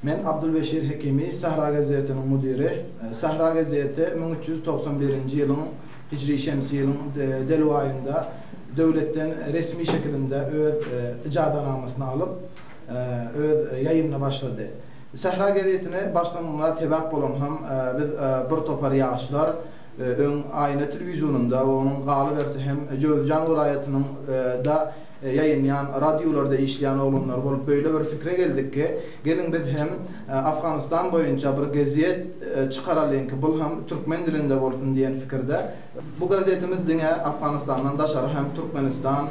Men Abdulbeşir Hekimi, Sähra gazetiniň müdiri. Sähra gazeti 1391-nji ýylyň hijri şemsi ýylyň delw aýynda döwletden resmi şekilinde öz ijazanamasyny alyp, öz ýaýymyna başlady. Sähra gazetine başlamamyza sebäp bolan hem biz bir topar ýaşlar öň Aýna telewizionynda we onuň galyberse hem Jöwüzjan welaýatynyň da ýaýynýan radiolarda işleýän oglanlar bolup beýle bir pikire geldik ki, geliň biz hem Afganystan boýunça bir gazet çykaralyňki bul hem türkmen dilinde bolsun diýen fikirde. Bu gazetimiz diňe Afganistandan daşary hem Türkmenistan,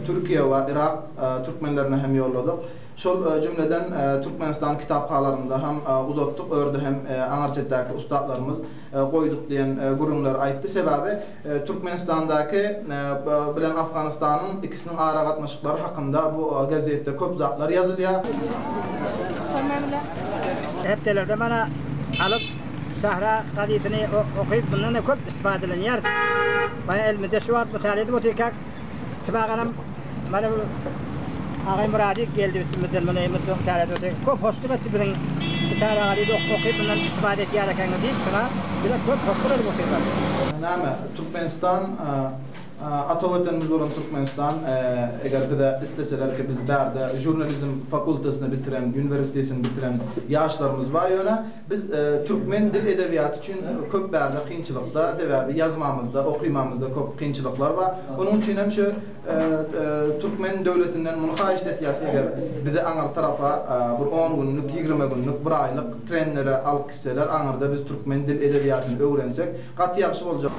Türkiýe we Yrak türkmenlerine hem ýolladyk. Şol jümleden Türkmenistan kitaphalarynda hem uzatdyk, örde hem aňyr çetdäki ussatlarymyz goýduk diýen gürrüňleri aýtdy. Sebäbi Türkmenistandaky bilen Afganystanyň ikisiniň aragatnaşyklary hakynda bu gazetde köp zatlar ýazylýar. Hepdelerde mana alyp Sähra gazetini okyp mundan-da köp istifadelenýäris. Baýa elimizde şu wagt mysal edip otyrkak Tibaganam mana bu Agay Murady geldi üstümizden muny mysal edip otyrkak köp hoşluk etdi biziň Sähra gazeti okyp mundan istifade edýär ekeňiz diýip şuňa bize köp hoşluk edip otyrlar. Näme Türkmenistan Ata Watanymyz bolan Türkmenistan eger bize isleseler ki biz bärde žurnalizm fakultesini bitiren, uniwersitesini bitiren ýaşlarymyz bar ýöne biz türkmen dil edebiýaty üçin köp bärde kynçylykda sebäbi ýazmamyzda okymamyzda köp kynçylyklar bar. Onuň üçin hem şu türkmen döwletinden muny haýyşt etýäs eger bizi aňyr tarapa bir on günlük 20 günlük bir aýlyk trenlere alyp gitseler aňyrda biz türkmen dil edebiýatyny öwrensek gaty ýagşy boljak.